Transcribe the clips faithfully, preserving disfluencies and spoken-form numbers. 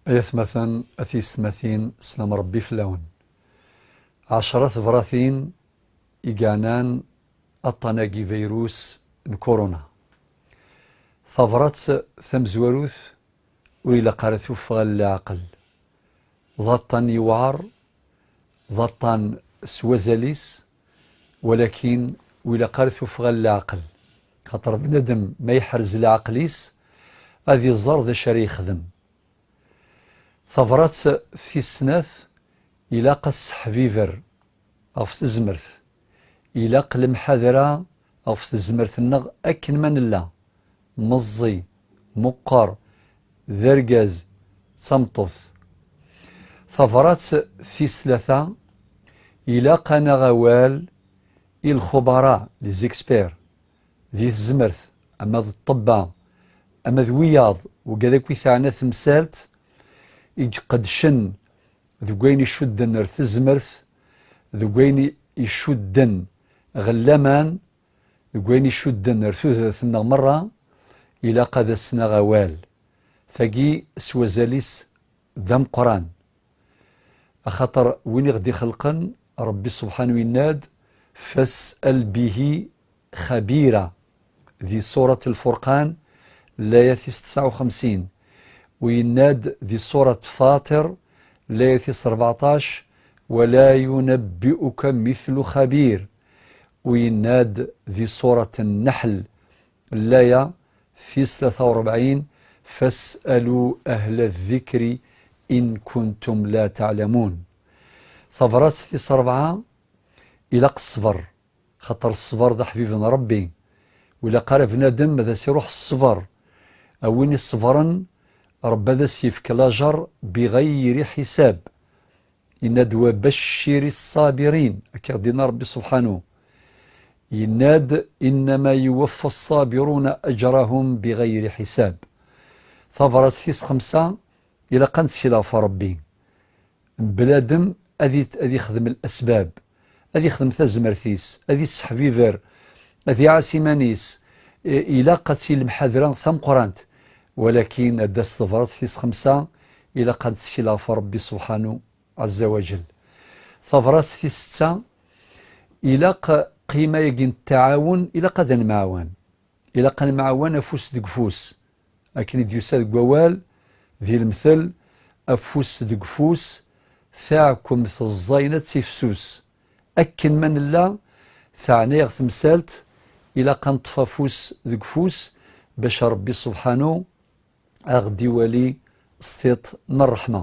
Ay atmaten, a tiyessetmatin, slam Rebbi fell-awen. Ɛecra tebratin i yeɛnan aṭṭan-agi virus n corona. Tabrat tamezwarut ur ilaq ara tuffeɣ ɣer leɛqel. D aṭṭan yewɛer, d aṭṭan s wazal-is, walakin ur ilaq ara tuffeɣ ɣer leɛqel. Xaṭer bnadem ma yeḥrez leɛqel-is, ad iẓer d acu ara yexdem. Tabrat tis snat, ilaq asseḥbiber ɣef tezmert. Ilaq lemḥadra ɣef tezmert-nneɣ akken ma nella, meẓẓi, meqqer, d argaz, d tameṭṭut. Tabrat tis tlata, ilaq ad naɣ awal i lxubara, les experts, di tezmert, ama d ṭṭebba, ama d wiyaḍ, wigad akk i teɛna temsalt, i iqeddcen deg wayen icudden ar tezmert, deg wayen icudden ɣer laman, deg wayen icudden ar tudert-nneɣ merra, ilaq ad as-naɣ awal. Tagi s wazal-is d ameqqran. Axaṭer win i ɣ-d-ixelqen, Rebbi subḥanu yenna-d: "Fas'al bihi xabira", di surat Lfurqan, laya tis tesɛa u xemsin, u yenna-d di surat Faṭir, laya tis rbeɛṭac: "Wa la yunabbi'uka mithlu xabir", u yenna-d di surat Nneḥl, laya tis tlata u rebɛin: "Fas'alu ahla ddikri in kuntum la ta'lamun." Tabrat tis rebɛa, ilaq ṣṣber, xaṭer ṣṣber d aḥbib n Rebbi. Ur ilaq ara bnadem ad as-iruḥ ṣṣber. A win iṣebren, Rebbi ad as-yefk lajer biɣayri ḥisab. Yenna-d: "Wa bacciri ṣṣabirin", akka i ɣ-d-yenna Rebbi subḥanu. Yenna-d: "Innama yuwaffa ṣṣabiruna ajrahum biɣayri ḥisab." Tabrat tis xemsa, ilaq ad nettkel ɣef Rebbi. Bnadem ad it-, ad ixdem lasbab, ad ixdem tazmert-is, ad isseḥbiber, ad iɛas iman-is. I-, ilaq ad tili lemḥadra tameqqrant. Walakin ad d-tas tebrat tis xemsa, ilaq ad nettkel ɣef Rebbi subḥanu ɛezza wa jell. Tabrat tis setta, ilaq qima-agi n ttaɛawun, ilaq ad nemɛawan. Ilaq ad nemɛawan afus deg ufus. Akken i d-yusa deg wawal, di lemtel, afus deg ufus, taɛkemt ẓẓayen ad tifsus. Akken ma nella, teɛna-yaɣ temsalt, ilaq ad neṭṭef afus deg ufus, bac Rebbi subḥanu a ɣ-d-iwali s tiṭ n ṛṛeḥma.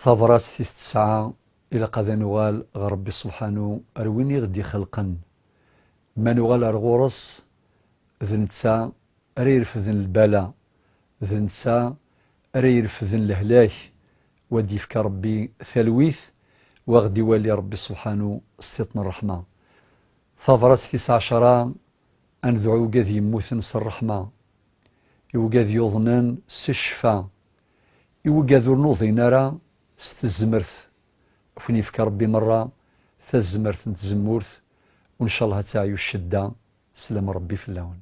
Tabrat tis tesɛa, ilaq ad nuɣal ɣer Rebbi subḥanu, ar win i ɣ-d-ixelqen. Ma nuɣal ar ɣur-s, d netta ara irefden lbala, d netta ara irefden lehlak, wa d-yefka Rebbi talwit, wa ɣ-d-iwali Rebbi subḥanu s tiṭ n ṛṛeḥma. Tabrat tis ɛecra, ad nedɛu i wigad yemmuten s ṛṛeḥma, i wigad yuḍnen s ccfa, i wigad ur nuḍin ara s tezmert. Ad ken-yefk Rebbi merra tazmert n tzemmurt, u ncallah ad teɛyu ccedda. Slam Rebbi fell-awen.